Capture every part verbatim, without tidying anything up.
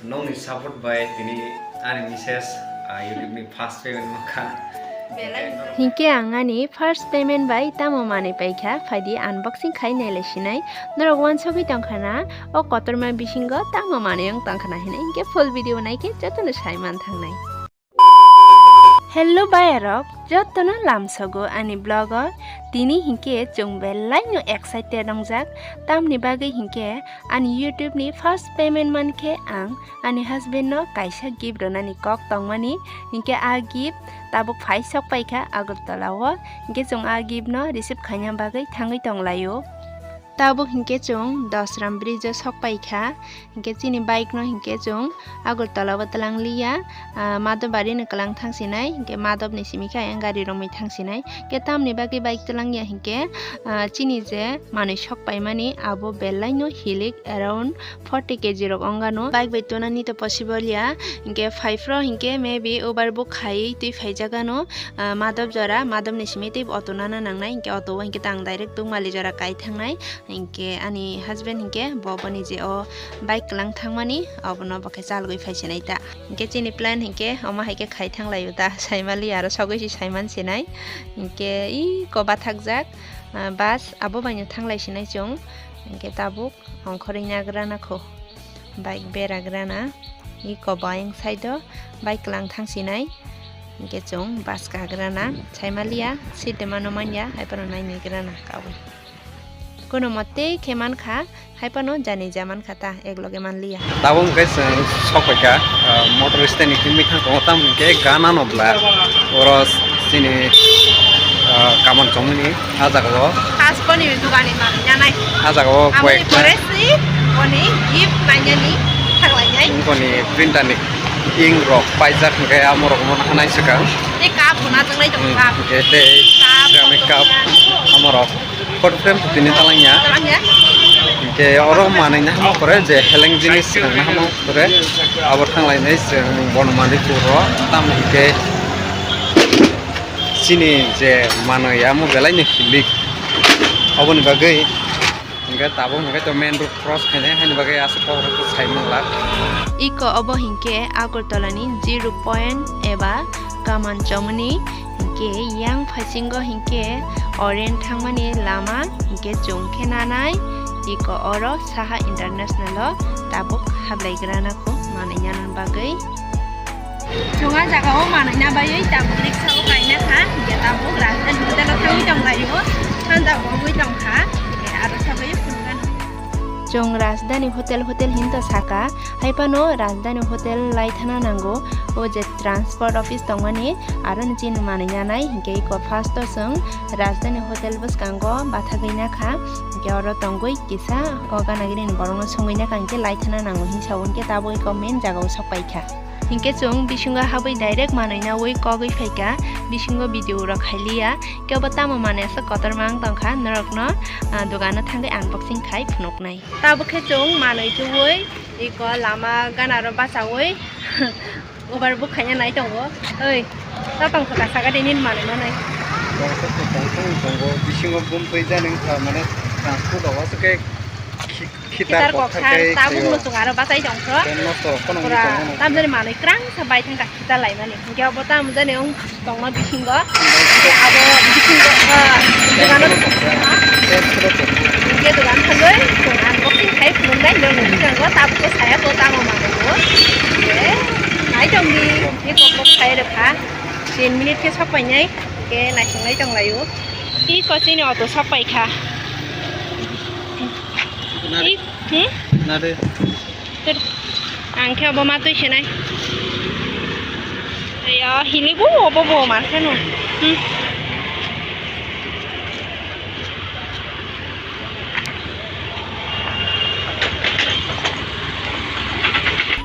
Nokni support bai tini ani misses, ah, YouTube ni first payment mankha. Hinkhe ang ani first payment bai tamo manwi paikha, phaidi unboxing khai nailai sinai. Norok uansugwi tongkha na, o kotorma bisingo tamo manwi wng tongkha na hinwi hinkhe full video naikhe jotono sai manthangnai. Hello bayarok, jotono lamsogo ani vlog o. Tini hinkhe chwng belai no excited wngjak, tamni bagwi hinkhe ani YouTube ni first payment mankhe ang ani husband no kaisa gift rwnani kok tongmani, hinkhe a gift tabuk phai sok paikha Agartala o, hinkhe chwng a gift no receive khaina bagwi thangwi tonglaio. Tabuk hinkhe chwng Dosram bridge o sok paikha, hinkhe chini bike no hinkhe chwng Agartala o twlang liya, ah, Madhobari ni kwlang thang sinai, hinkhe Madhobari simi khe ayang gari romwi thang sinai, hinkhe tamni bagwi bike twlang ya hinkhe, ah, chini je manwi sok paimani abo belai no hilik around forty K G rok ongano. Bike bai tunani to possible ya, hinkhe phai phro hinkhe maybe Uber book khaiwi twi phaijagano, ah, Madhobjora, Madhobni simi tei auto nana nangnai, hinkhe auto o hinkhe tang direct Dukmali jora kai thangnai. Hinkhe ani husband hinkhe bo boni je o bike kwlang thangmani obono bo khe chalgwi phai sinai ta. Hinkhe chini plan hinkhe omo hai khe khai thanglaio ta, saimali aro sogwi si saiman sinai. Hinkhe iko bathakjak, ah, bus abo baino thanglai sinai chwng. Hinkhe tabuk ongkhorwi nagrana kho. Bike beragrana, iko bayang side o bike kwlang thang sinai. Hinkhe chwng bus kagrana, saimaliya, seat de mano manya, hai phano nai naigrana kawi. Kono mote khe mankha, hai phano jani ja mankha ta, ek loge manliya. Tabuk hwnkhe chwng sokphaikha, ah, motor stand ni himwi thang tongo, tamo hwnkhe gana no bla. Oro chini, ah, kaman chomoni ah jaga o. Pas boni dugani manwi nanai. Ah jaga o koi. Amoni pore si boni gift nainani thanglainai. Boni printer ni ink rok paijak hwnkhe amorok no hanai swkang. Tei cup bo najaknai tongo, hmm, cup. Hwnkhe tei cup, ceramic cup, photo frame. Amorok. Photo frame tini talangya. Talangya. Hinkhe oro manwi na hamo kore je heleng jinis swkang na hamo kore. Abo thanglainai chwng bono manwi kuro. Tamo hinkhe chini je manwi amo belai no hilik. Aboni bagwi hinkhe tabuk hinkhe to main road cross khainai haini bagwi aswk kok rok sai manglak. Iko obo hinkhe Agartala ni zero point eba kaman chomoni. Hinkhe yang phasingo hinkhe oren thangmani lama hinkhe chwng khe nanai, iko oro Saha International o tabuk hablaigrana kho manwi nana bagwi. Chwng ah jaga o manwi na bagwi tabuk riksa o kaina kha, hinkhe tabuk Rajdhani Hotel o thangwi tonglaio, sanja bo wngwi tongkha, hinkhe aro sagwi phunukgano. Chwng Rajdhani Hotel, hotel hinto saka, hai phano Rajdhani Hotel lai thana nango, o je transport office tongmani, aro ni chini manwi nanai, hinkhe iko first o chwng Rajdhani Hotel bwskango bathagwi nakha, hinkhe oro tongwi kisa o ganagini ni borokno songwi nakha, hinkhe lai thana nango hinsa o, hinkhe tabuk iko main jaga o sok paikha. Hinkhe chwng bisingo habwi direct manwi nawi kogwi phaikha, bisingo video rok khailiya, kebo tamo manwi aswk kotorma wng tongkha, norokno, ah, dogano thangwi unboxing khai phunuknai. Tabuk khe chwng manwi tubui iko lama ganaro bachaui ubar bukhaina nai tongo. Oi, ta tongkha ka saka de nini manwi manwi. Tongkha tongkha tongo, bisingo bumtwi jani wngkha, mane transport o aswk khe khi-, khitar kothar kokthar, tei tabuk tei no chwng aro bachai tongkha. Tei nosto rok phano wngwi tongo. Tamjani manwi kwrang sa bai thangkha khitar laimani. Hinkhe obo tamo jani wng tongma bisingo. Abo bisingo, ah, dogano, hinkhe dogan thangwi chwng unboxing khai phunuknai, norokni bisingo tabukbo saya kho tamo manwi bo. Hinkhe nai tongdi, hinkhe kok kok khai rwkha. Tin minute khe sok painai, hinkhe naisingwi tonglaio. Iko chini auto sok paikha. Nade. I, hmm? Nade. Ter, ang khe obo ma twi sinai. Ayo, hiligo obo bo mankheno. Hmm.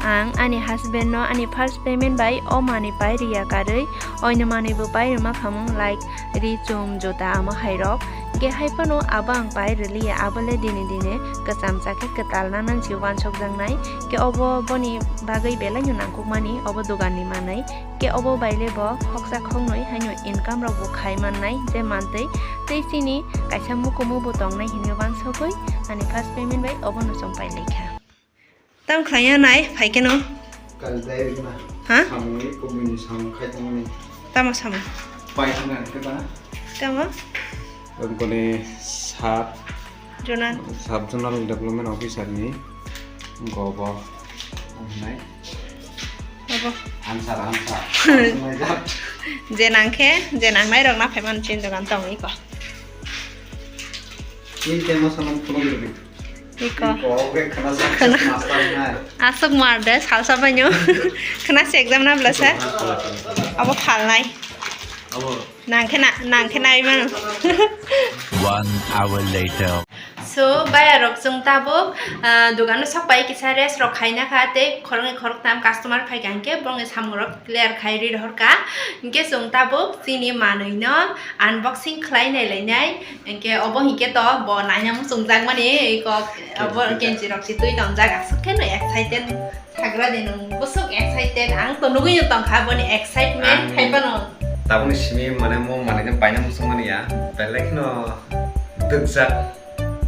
Ang ani husband no ani first payment bai o manwi pai riya karwi, oino manwi bo pai rwma khamung, like ri, chum, juta, amo hai rok. Hinkhe hai phano abo ang pai rwliya, abo le dini dini kwcham cha khe kwtal nanansi uansukjaknai. Hinkhe obo boni bagwi belai no nangkukmani obo dogan ni manwi. Hinkhe obo bai le bo khoksa khoknwi haino income rok bo khai mannai je mantwi. Tei chini kaisa mukumu bo tongnai hinwi uansukwi ani first payment bai obo no chwng pai laikha. Tam khlaiya nai, phai keno. Kal dai na. Ha? Samung ni kubuni samung khai tongmani. Tamo samung? Pai thang ang khe ba? Tamo? Boni sub Zonal. Sub Zonal Development Officer ni gobo wngnai. Gobo. Answer, answer. Je nang khe, je nang nai rok na phai mano chini dogan tong iko. Ini tema salam phulung rwdi. Iko. Iko, oke, khana sa, khana. Master nai. Aswk mar de, salsa banyo. Khana se exam na bla sa. Abo phalnai. Abo. Nang khe na, nang khe nai mano. One hour later. So, baya rok chwng tabuk, ah, dogano sok pai kisa rest rok khaina kha tei khoroknwi khoroktham customer phai kha hinkhe bongni samung rok clear khai ri rohor kha. Hinkhe chwng tabuk chini manwi no unboxing khlai nai lai nai. Hinkhe obo hinkhe to bo naina muchung jak mani kok obo kenchi rok si twi tong jak aswk khe no excited. Sagra de nwng bwswk excited, ang to nugwi no tongkha boni excitement. Ang hai phano. Tabukni simi mane mo manwi no paina muchung mani ya, belai kheno dukjak.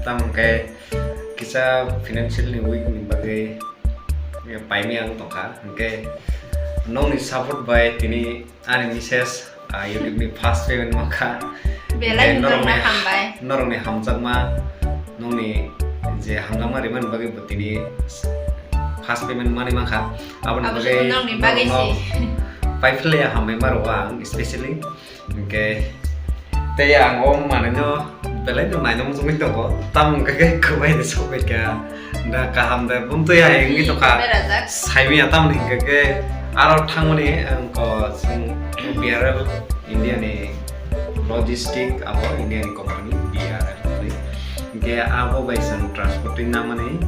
Tamo khe kisa financial ni weak ni bagwi paimani ang tongkha, hinkhe nokni support bai tini ani message. Ah, YouTube ni first payment mankha. Belai norokni hambai. Norokni hamjakma, nokni je hamjakma rimani bagwi bo tini first payment mani mankha. Aboni bagwi nokni bagwi si. Paiphlaiya hambai ma rwo ang specially. Hinkhe tei ang o manwino belai no naina muchungwi tongo. Tamo hinkhe khe kwbai ni sokbaikha. Da kaham da bumtwi hai wngwi tongkha. Berajak. Saimanya tamoni hinkhe khe aro thangmani wngkha chwng B R L India ni logistic abo India ni company B R L ni. Hinkhe abo bai chwng transport twi nangmani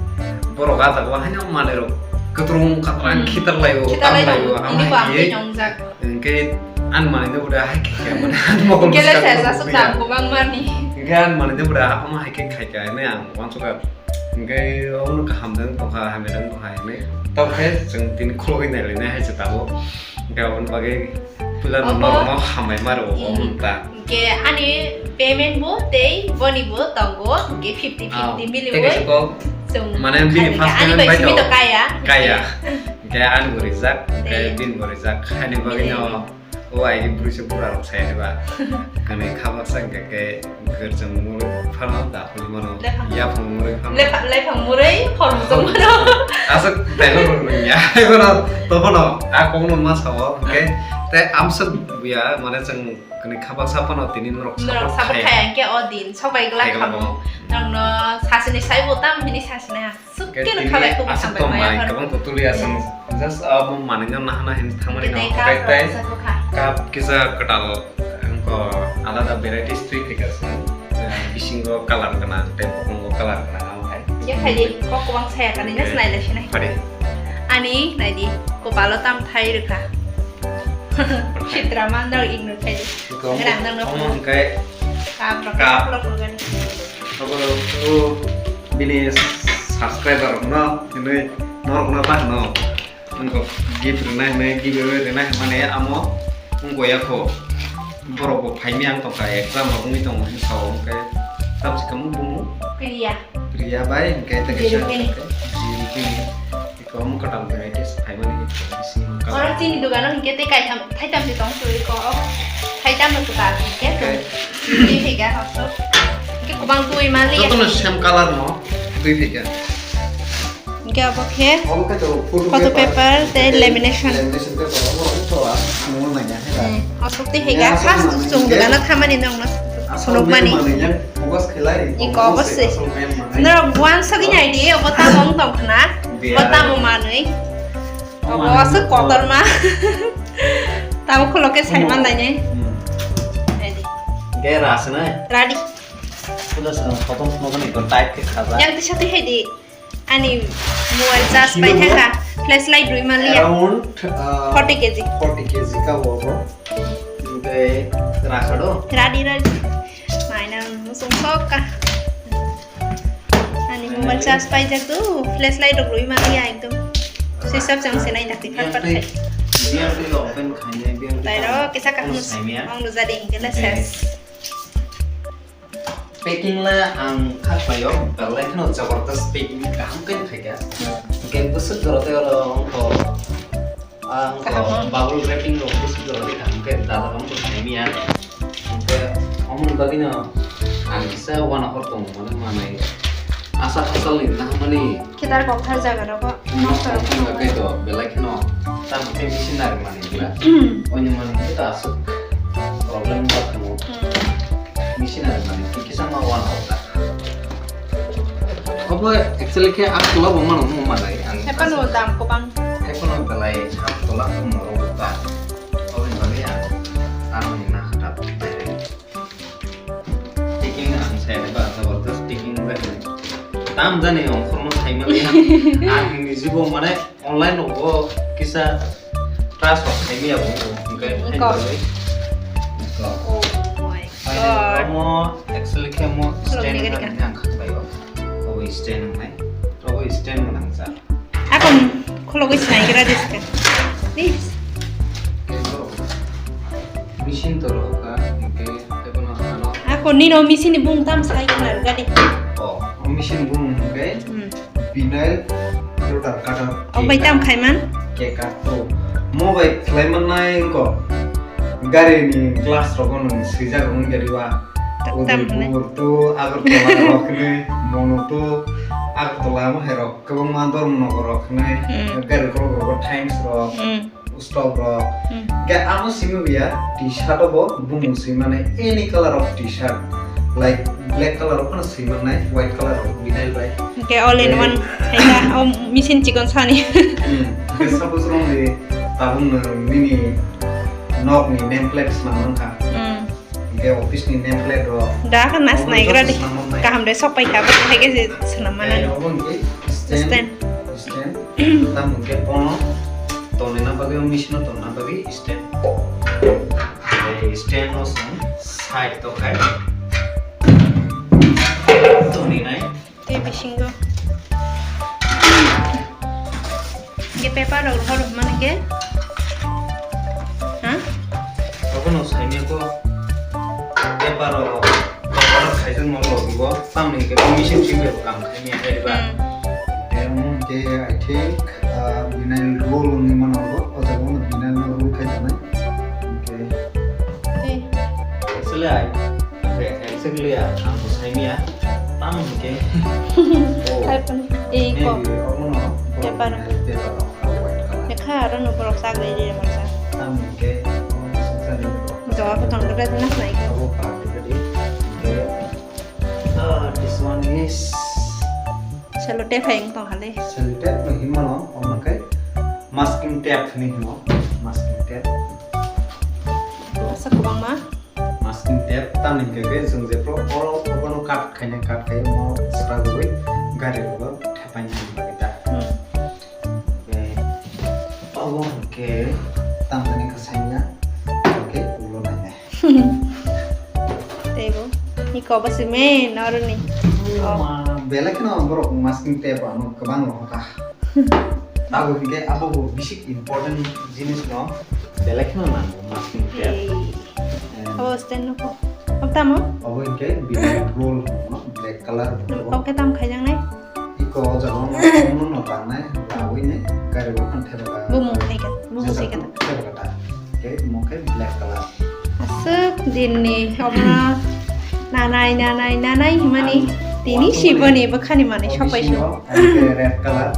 borok ah jaga o haino manwi rok kwtwrwng kwtwrwng khitar laio, khitar laio, amo hai khe. Hinkhe ani manwi no uda hai khe khe mane ani mokol. Hinkhe le sa sa suk dam kwbang mani. Hinkhe ani manwi no uda amo hai khe khai kha hinwi ang uansukha. Hinkhe omo kaham dang tongkha, hamya dang tongkha hinwi. Tamo khe chwng tini khulogwi nailainai hai se tabuk. Hinkhe aboni bagwi puila norokno hambai ma rwo omo ta. Hinkhe ani payment bo tei boni bo tongo, hinkhe fifty fifty miliwi. Tei kaisa kok, mane bini first payment bai to kaya. Kaya. Hinkhe ani bo rijak, hinkhe bini bo rijak. Haini bagwi no. O ai bwrwi se bura rok sai ba. Kani khabak sa hinkhe khe gerjang murwi phano da phuli mano. Lephang. Yaphang murwi phano. Lephang, lephang murwi phol mujung mano. Aswk dialogue rok nung ya. Bono to bono a kok no ma sao hinkhe tei amswk buya mane chwng kani khabak sa phano tini norok support khai. Norok support khai hinkhe o din sok bai glak khamu. Norok no sasini sai bo tam hini sasini ha. Suk khe no khabai khe aswk tong mai, kwbang to tuli aswk. Just abo manwi no nahana hin thangmani no, tei cup kisa kwtal, wngkha alada varieties twi phaikha se. Bisingo colour gwnang tei bokholngo colour gwnang, amo hai. Ye khai di, kok kwbang saya kani, just nai lai sinai. Ani nai di, kopalo tam thai rwkha. Sitra mandal ignore khai di. Nang nang no. Omo hwnkhe cup rok, cup rok rwgani. Abo o bini subscriber rok no hinwi norok no ba no. Wngkha gift rwnai hinwi giveaway rwnai hinmani amo wngkha ya kho. Borok bo phaimya ang tongkha exam rok wngwi tongo hinwi sao hwnkhe tamsi kamo bumu. Priya. Priya bai hwnkhe tei kaisa Jirukini. Jirukini. Iko omo kwtal varieties phaimani bisi wngkha. Oro chini dogano hinkhe tei kaitham, thaitham se tong suri ko. Thaitham no kwtal hinkhe twi phaikha hokso. Hinkhe kwbang twi mali. Jotono same colour no twi phaikha. Hinkhe abo khe photo paper tei lamination. Lamination paper obo wngkha nungwi manya. Hmm, aswk twi phaikha first chwng dogano thamani nongno phunukmani. Iko obo se. Norok uansugwi nai di, obo tamo wng tong khna, obo tamo manwi. Obo aswk kotorma. Tamo khulo khe sai man dai ne. Nai di. Ge ra se nai. Ra di. Puja sa kotor no ni ko type khe khaja. Yang tisa twi hai di. Ani mobile charge pai thangkha, flashlight rwi manliya. Around, uh, forty K G. Forty K G ka bo bo. Tei rakha do? Radi, radi. Maina musung sok ka. Ani mobile charge pai jak do, flashlight rok rwi manliya ekdom. Sisap chang se nai dakti phat phat khai. Biar tei open khainai, biar tei. Tairo kisa kaham saimya. Ong rujadi hingke le ses. Packing le ang kha khlaio, belai kheno jabardast packing kaham khe phaikha. Khe bwswk jora tei oro wngkha. Ang kaham bubble wrapping rok bwswk jora tei kaham khe dada rok bo saimanya. Hwnkhe omoni bagwino ang kisa uanokor tongo mane manai. Asa hasalni nahamani. Khe dar kok har jaga rogo nosto rok phano. Khe to belai kheno tamo khe machine nari mani bwla. Oini mani khe to aswk problem wngkha tamo. Hmm. Machine nari mani kisa ma uanokor ta. Obo actually khe Agartala bo mano mo manai ang. Hephano dam kwbang. Hephano belai Agartala mo rok ta. Oboni bagwi ang, ang ni na kha ta. Taking ang sai ba, zabardast taking ba. Tam jani ongkhorno sai mani ang ni jibo mane online rogo kisa trust rok khaimaya bo, hwnkhe Iko. Haini bagwi. Iko. Oh my God. Omo actually khe mo stand ni gari ka. Ang khaklai o. Obo stand wngnai. Obo stand gwnang sa. Akon khulogwi sinai gira diska. Please. Machine to roka, hwnkhe tebo no ano. Akon nino machine ni bung tam sai khna gadi. Oh, machine bung hwnkhe. Hmm. Vinyl roller cutter. O bai tam khaiman? Keka to. Mo bai khlaiman nai ko. Gari ni glass rogo nwng swijak wng gari wa. Tam, tam hwnwi. Udaipur to Agartala rok hwnwi, mono to Agartala mo hai rok kwbangma Dharmanagar rok hwnwi. Hmm. Gari kolok rogo tiles rok. Hmm. Stock rok. Hmm. Khe amo simi biya T-shirt obo bumung simi mane any color of T-shirt, like black color rok phano simi manai, white color rok binai bai. Khe all in one hai da, o machine chikon sani. Hmm. Khe suppose rong di tabung no nini nok ni name plate swnam mankha. Hmm. Hingke office ni name plate rok. Da ka nas nai gra di. Kaham de sok pai ka ba, hai ke se swnam mana. Obo hingke stand. Stand. Stand. Tam hingke bono tongna bagwi, machine no tongna bagwi stand. Ei stand no song side to khai. Toni nai. Tei bisingo. Hingke paper rok rohor rok mani ke. Ha? Abono saimya ko paper rok, rok khaijak no rok bo. Tamni hingke machine simi rok kam khaimya hai ba. Hmm. Tei omo hingke I think, ah, vinyl roll wngwi mano bo. O jaga o vinyl no roll khai tongnai. Hingke. Tei. Actually, I Exactly, ang bo saimya. Tamo hingke. Oh. Hai pun, eh, ko. Maybe, omo no. Paper. Paper, oh, white color. Lekha aro no borok sagri ri masa. Tamo hingke, omo suksa ni. Jawa ko tong kata jelas nai ko. Abo pa kata di. Hingke. Ah, this one is Sellotape hai wng tong hale. Sellotape no hinmano, omo khe masking tape hinwi hino. Masking tape. Asa kwbangma. Masking tape tamni hwnkhe khe chwng jephru oro obono cut khaina, cut khai omo swragwi gari rogo thepaina bagwi ta. Hmm. Obo hwnkhe tamjani kwsaina, hwnkhe ulo nainai. Teibo. Iko basi main oroni. Oh. Ma, belai kheno borok masking tape ano kwbang rohor ta. Abo hwnkhe abo bo bisi important jinis no belai kheno nango masking tape. Hey. Em. Abo stand no ko. Ab tamo? Abo hwnkhe bini roll no black color. Oke tam khaijaknai. Iko o jaga o no, no, no tangnai, lawi ni gari bo phano thepaka. Bumung thai ka, bumung thai ka. Thepaka ta. Ke mo khe black color. Aswk din ni omo nanai, nanai, nanai himani tini siboni bwkhani manwi sopai so. Red color,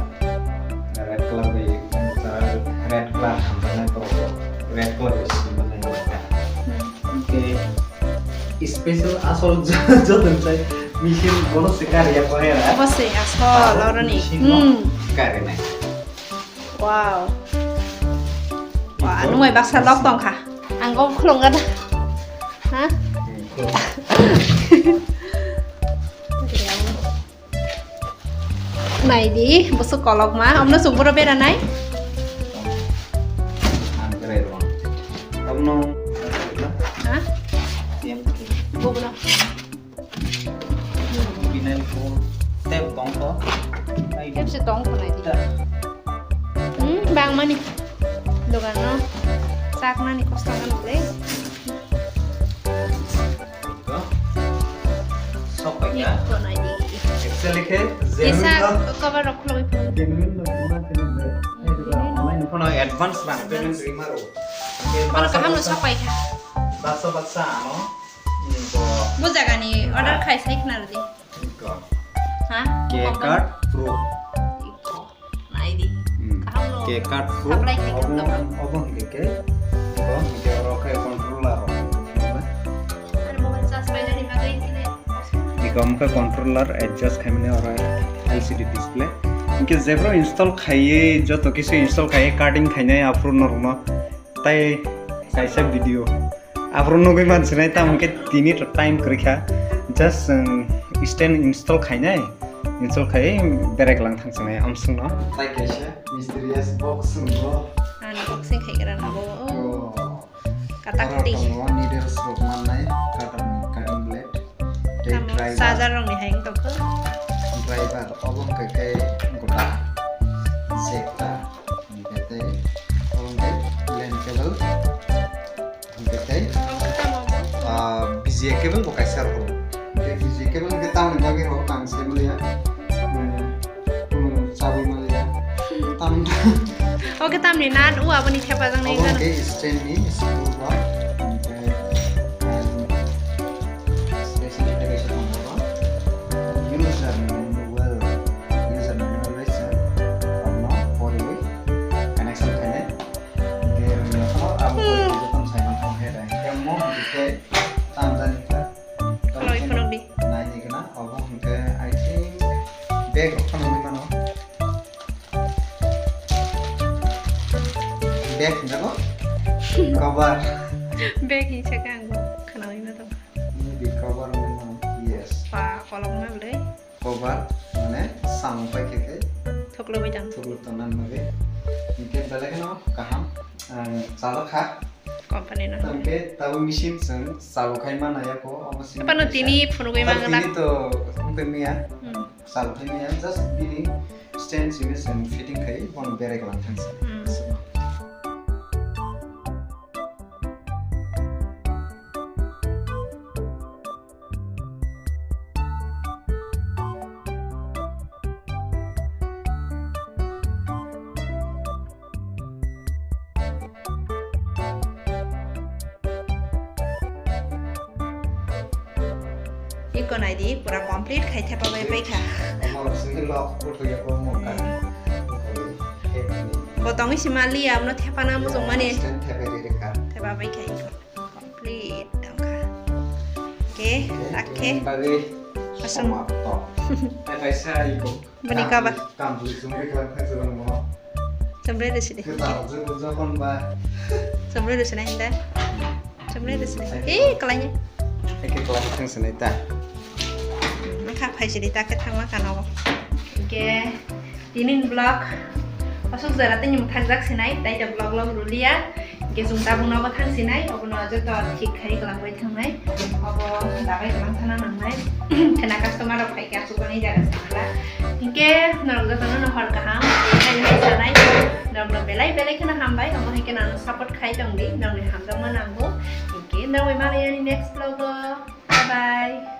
red color bai, red color hamjaknai borok, red color bai siboni. Hmm. Hwnkhe special asol joton sai machine bono se kariya ko era. Obo se asol oroni. Machine no karinai. Wow. Wah, nungbai baksa lok tongkha. Ang kok khulung gana. Ha? Hmm, khulung. Nai di, bwswk kolokma. Omno chwng boro beranai? Ang berai rw. Omno. Ha? Yang. Bubno. Binai ko. Tep tongko. Tep se tongko nai di. Hmm, bang mani. Dogan no. Sak nani kosto nani le. Sok pai ya. Iko nai di. Actually khe genuine kisa no, cover rok khulogwi phuru. Genuine no ma tini de. Online phone advance rang payment rima ro. Bono kaham no sapai kha. Baksa baksa ano. Hmm, to. Bo jaga ni order khai sai khna rw di. Ko. Ha? K Card Pro. Iko. Nai di. Hmm. Kaham lo. K Card Pro. Supply khai obo, khe tamo. Obo hingke ke. Obo hingke oro khe controller rok. Ani mobile charge bai nani bagwi tini. Iko hingke controller adjust khaimani oro L C D display. Hingke jebro install khaiye, joto kisu install khaiye, cutting khainai aphuru norokno. Tai kaisa video. Aphuru nugwi mansinai, tamo khe tini to time kwrwi kha. Just, um, stand install khainai. Install khai berek lang thangsinai amsungno. Tai kaisa mysterious box wngbo. Unboxing khai gra nabo. Oh. Katak aro ti. Tongo needles rok mannai, cutter ni cutting blade. Tei tamo driver. Charger rok ni hai wng tongkha. Driver obo hwnkhe khe gota. Jack ta. Hingke tei, obo hingke LAN cable. Hingke tei, ah, V G A cable bo kaisa rw. Hingke V G A cable hingke tamoni bagwi rw ang sai maliya. Hmm, hmm, chabwi maliya. Tam. Oke, tamni nat, o aboni thepa jang nai obo gana. Hingke stand ni screw rok. Hingke, ah, special hingke kaisa tongo bo. User manual, user manual bai se. Omo poriwi. Connection khainai. Hingke rwngya phano abo jotono saiman thang khe dai. Hingke mo hingke tamjani kha. Khwlai phunukdi. Naini gana obo hingke I think bag rok phano nugwi mano. Bag hingke bo? Cover. Bag hinsa khe ang bo khwnaui ma tong. Maybe cover nugwi mano. Yes. Pa kolok ma bwlwi. Cover, mane, samung pai khe khe thuklubwi tong. Thuklub tongna bagwi. Hingke belai kheno kaham, ang chalok kha. Company no. Tamo khe tabo machine chwng chalok khai mana yako, omo simi. Apano kaisa. Tini phunugwi mangala. Tini to wngkhe miya. Hmm. Chalok khai miya, just bini stand simi chwng fitting khai, bono berek lang thangsi. Hmm. Iko nai di, pura complete khai thepa bai pai kha. Omo sini lock photo ya ko mo ka. Bo tongwi si mali ya, abno thepa na muchung mani. Stand thepa ri ri kha. Thepa bai kha iko. Complete tongkha. Oke, oke, tak khe. Bagwi asam. Samapto. Kaisa iko. Bini kaba. Kam bui sumri klang kha jabang mo. Chomre de sini. Kita jabang jabang ba. Chomre de sini hinda. Chomre de sini. Oke. Hei, kalanya. Oke, kelang thang sini ta. Nakha phai sini ta khe thangma kanogo. Oke. Tini ni vlog aswk jora tini mwthangjaksinai, tai da vlog vlog ruliya. Hingke chwng tabuk nogo thangsinai, obono joto thik khai kwlangwi thangnai. Obo dabai kwlang thana nangnai. Khena customer rok phaikhe aswk bani jaga se mala. Hingke norok jotono no hor kaham, tei hai sanai. Norokno belai belai kheno hambai, omo hai khe nang support khai tongdi, norokni hamjakma nango. Hingke norokbai malai ani next vlog o. Bye bye.